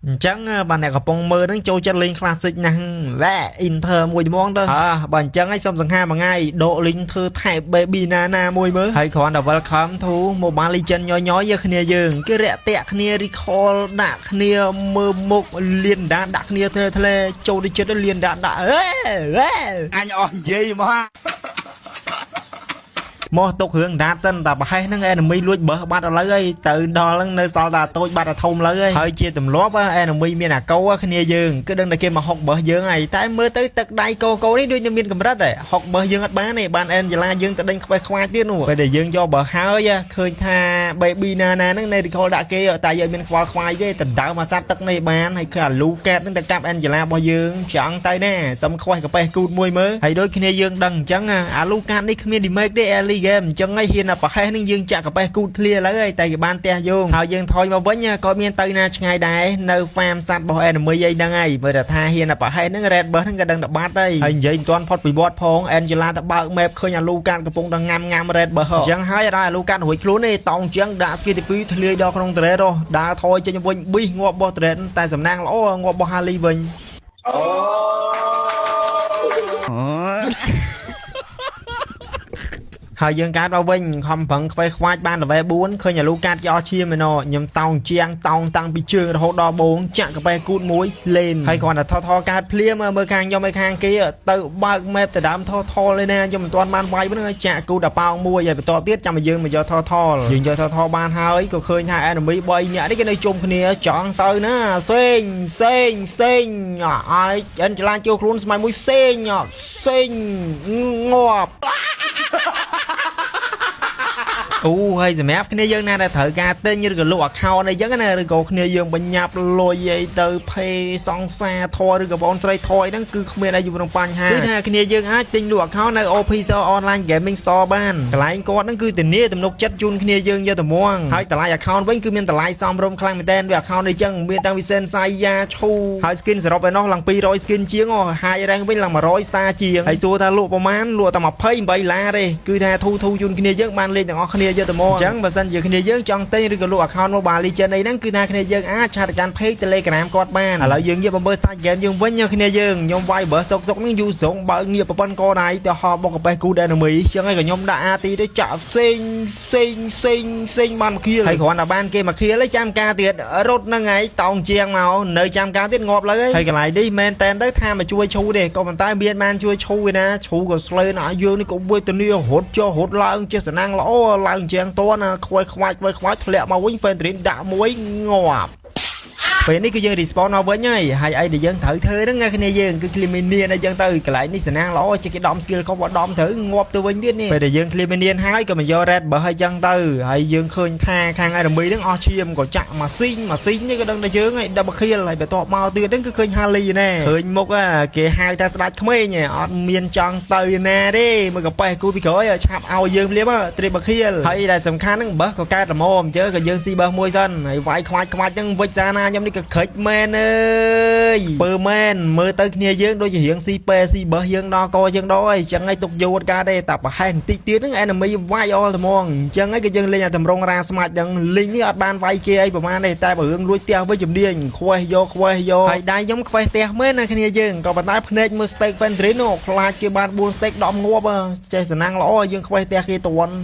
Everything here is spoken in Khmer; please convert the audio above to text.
អញ្ចឹងបាទអ្នកកំពុងមើលហ្នឹងចូលចិត្តលេង classic ណាស់វ៉ែ enter មួយត្មងទៅអើបើអញ្ចឹងឯងសុំសង្ហាមួយថ្ងៃដកលីងធ្វើថែប baby ណាណាមួយមើលហើយគ្រាន់តែ welcome to Mobile Legend ញយៗគ្នាយើងគេរាក់ទាក់គ្នា recall ដាក់គ្នាមើលមុខលៀនដាដាក់គ្នាធ្លែធ្លែចូលទៅចិត្តលៀនដាដាក់អេអេ អញអស់និយាយមក មកទុករឿងដាតសិនតែប្រហែសហ្នឹង enemy លួចបើសបាត់ឥឡូវហើយទៅដល់ហ្នឹងនៅសល់តែតូចបាត់អាធំឥឡូវហើយហើយជាទម្លាប់ enemy មានអាកោគ្នាយើងគឺដឹងតែគេមកហុកបើសយើងហើយតែមើលទៅទឹកដៃកោកោនេះដូចមានកម្រិតដែរហុកបើសយើងអត់បានទេបាន Angela យើងទៅដេញខ្វេះខ្វាយទៀតនោះពេលដែលយើងយកបើហើយឃើញថា baby ណាណាហ្នឹងនៅ recall ដាក់គេតែយើងមានខ្វល់ខ្វាយទេដណ្ដើមអាសត្វទឹកនេះបានហើយគឺអាលូកែតហ្នឹងទៅកាប់ Angela របស់យើងចង់ទៅណាសុំខ្វេះកាប៉េះគូតមួយមើលហើយដូចគ្នាយើងដឹងអញ្ចឹងអាលូកាតនេះគ្មាន damage ទេ early game អញ្ចឹងហើយហ៊ានតែប្រហែសនឹងយើងចាក់កាប៉េះគូតធ្លាឥឡូវហើយតែគេបានផ្ទះយើងហើយយើងថយមកវិញក៏មានទៅណាឆ្ងាយដែរនៅ farm សត្វរបស់ enemy អីហ្នឹងហើយមើលតែថាហ៊ានតែប្រហែសហ្នឹង red buff ហ្នឹងក៏ដឹងតែបាត់ហើយហើយនិយាយមិនទាន់ផុតពីវត្តផង Angela ទៅបើក map ឃើញអាលូកាតកំពុងតែងាំងាំ red buff អញ្ចឹងហើយដល់អាលូកាតរួចខ្លួនទេតោងជាងដាក់ skill ទី2ធ្លាយដល់ក្នុង turret ដើរថយចេញវិញប៊ីសងាប់របស់ turret តែសំណាងល្អងាប់របស់ Harley វិញអូហើយយើងកើតមកវិញខំប្រឹងខ្វេះខ្វាចបាន level 4ឃើញអាលូកាត់គេអស់ឈាមឯណោខ្ញុំតោងជាងតោងតាំងពីជើងរហូតដល់បងចាក់កាប៉េះគូតមួយស្លេនហើយគ្រាន់តែថថកើតភ្លាមមើលខាងខ្ញុំឲ្យខាងគេទៅបើក map ទៅដើមថថលេណាខ្ញុំមិនទាន់បានវាយហ្នឹងចាក់គូតដល់ប៉ោងមួយហើយបន្តទៀតចាំឲ្យយើងមកយកថថយើងយកថថបានហើយក៏ឃើញថា enemy 3នាក់នេះគេនៅជុំគ្នាចង់ទៅណាសេងសេងសេងឲ្យអិនចលាចូលខ្លួនស្មៃមួយសេងសេងងាប់អូហើយសម្រាប់គ្នាយើងណាដែលត្រូវការទិញឬក៏លក់ account អីចឹងណាឬក៏គ្នាយើងបញ្ញាប់លុយអីទៅភេសង្សារធរឬក៏បងស្រីធរអីហ្នឹងគឺគ្មានអីយូរក្នុងបញ្ហាគឺថាគ្នាយើងអាចទិញលក់ account នៅ OPC Online Gaming Store បានកន្លែងគាត់ហ្នឹងគឺធានាទំនុកចិត្តជូនគ្នាយើងយកទៅមួងហើយតម្លៃ account វិញគឺមានតម្លៃសមរម្យខ្លាំងមែនតើវា account នេះចឹងមានតាំងពី Sen Saya ឈូហើយ skin សរុបឯណោះឡើង200 skin ជាង high rank វិញឡើង100 star ជាងហើយសួរថាលក់ប្រហែលលក់តែ28ឡាទេគឺថាធូធូជូនគ្នាយើងបានលេងទាំងអស់គ្នាយកទៅមកអញ្ចឹងបើសិនជាគ្នាយើងចង់ទិញឬក៏លក់ account Mobile Legends អីហ្នឹងគឺថាគ្នាយើងអាចឆាតទៅកាន់ page Telegram គាត់បានឥឡូវយើងងាកមកមើលសាច់ game យើងវិញគ្នាយើងខ្ញុំវាយបើសុកសុកហ្នឹងយូរស្រងបើងាកប្រព័ន្ធកដៃទៅហោបុកកាប៉េះគូ enemy អញ្ចឹងហើយក៏ខ្ញុំដាក់ AT ទៅចាក់សេងសេងសេងសេងបានមួយខៀលហើយគ្រាន់តែបានគេមួយខៀលឯងចាំការទៀតរត់ហ្នឹងហើយតោងជាងមកនៅចាំការទៀតងាប់លើហើយកន្លែងនេះមែនតែនទៅថាមកជួយឈូទេក៏ប៉ុន្តែមានបានជួយឈូឯណាឈូក៏ស្លេនឲ្យយើងនេះក៏វេទនារត់ចុះរត់ឡើងចេះសំណាងល្អឡើងជាងតណាខ្វែខ្វាច់ខ្វែខ្វាច់ធ្លាក់មកវិញ Fenrir ដាក់មួយងាប់ពេលនេះគឺយើង respawn មកវិញហើយហើយអីដែលយើងត្រូវធ្វើហ្នឹងគ្នាយើងគឺ clear minion អីចឹងទៅកន្លែងនេះសំណាងល្អជាគេដំ skill ខុសដំត្រូវងាប់ទៅវិញទៀតនេះពេលដែលយើង clear minion ហើយក៏មកយក red buff អីចឹងទៅហើយយើងឃើញថាខាង enemy ហ្នឹងអស់ឈាមក៏ចាក់ម៉ាស៊ីនម៉ាស៊ីននេះក៏ដឹងតែយើងហើយ double kill ហើយបន្ទាប់មកទៀតហ្នឹងគឺឃើញ Harley ណែឃើញមុខគេហៅថាស្ដាច់ក្មេងអត់មានចង់ទៅណាទេមើលកាប៉េះគូពីក្រោយឆាប់ឲ្យយើងភ្លាម triple kill ហើយដែលសំខាន់ហ្នឹង buff ក៏កើតល្មមអញ្ចឹងក៏យើងស៊ី buff មួយសិនហើយវាយខ្វាច់ខ្វាច់ហ្នឹងវិចសាណាខ្ញុំនេះក៏ក្រិចមែនអើយពើមែនមើលទៅគ្នាយើងដូចជារៀងស៊ីពេស៊ីបើសយើងដល់កយើងដល់ហើយអញ្ចឹងហើយទុកយូរកើតទេតែប្រហែលបន្តិចទៀតហ្នឹង enemy វាយអល់ត្មងអញ្ចឹងហើយក៏យើងលេងអាតម្រងរាស្មាច់ហ្នឹងលេងនេះអត់បានវាយគេអីប្រហែលទេតែបើរឿងលួចផ្ទះវិញជំនាញខ្វេះយកខ្វេះយកហើយដៃខ្ញុំខ្វេះផ្ទះមែនណាគ្នាយើងក៏ប៉ុន្តែភ្នែកមើល steak Fenrir នោះខ្លាចគេបាន4 steak 10ងាប់ចេះសំណាងល្អយើងខ្វេះផ្ទះគេតន់